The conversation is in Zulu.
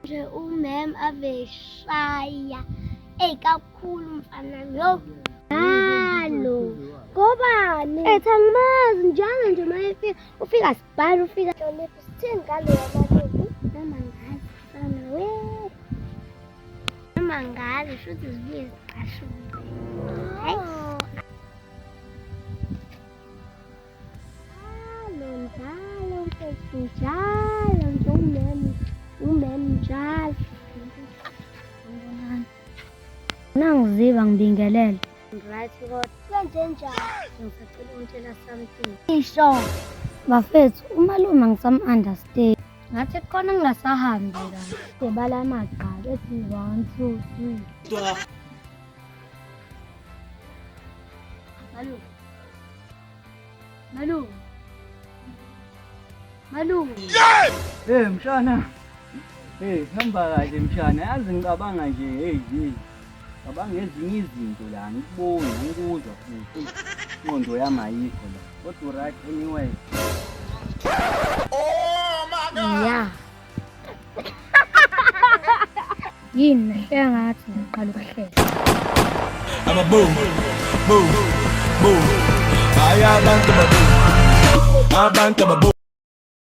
Nje umem aveshaya. Ey kakhulu mfana yo. Halo. Ngobani? Ethi angimazi njalo nje uma efika ufika sibhala ufika hlonipha sithini ngaloya malume? Noma ngazi mfana we. Noma ngazi shuthi zibuye ziqashuke. Hayi. Njalo njalo mfethu njalo nje umem umem njalo. Nangiziva ngibingelele. Right kodwa kwenze njani? Ngisacela ungitshela something. Isho. Bafethu umalume angisam-understand. Ngathi khona ngingasahambi kahle. Debala amagqabi ethi 1 2 3. Malume. Malume. Malume. Hey mshana. Hey hamba kahle mshana. Yazi ngicabanga nje hey hey. Cabanga ezinye izinto la ngikuboni ngikuzwa futhi. Ingqondo yami ayikho la. Kodwa right anyway. Yeah. Yini nahleka ngathi ngiqala ukuhleka. I'm a boom, boom, boom. Hayi abantu baboom, abantu baboom.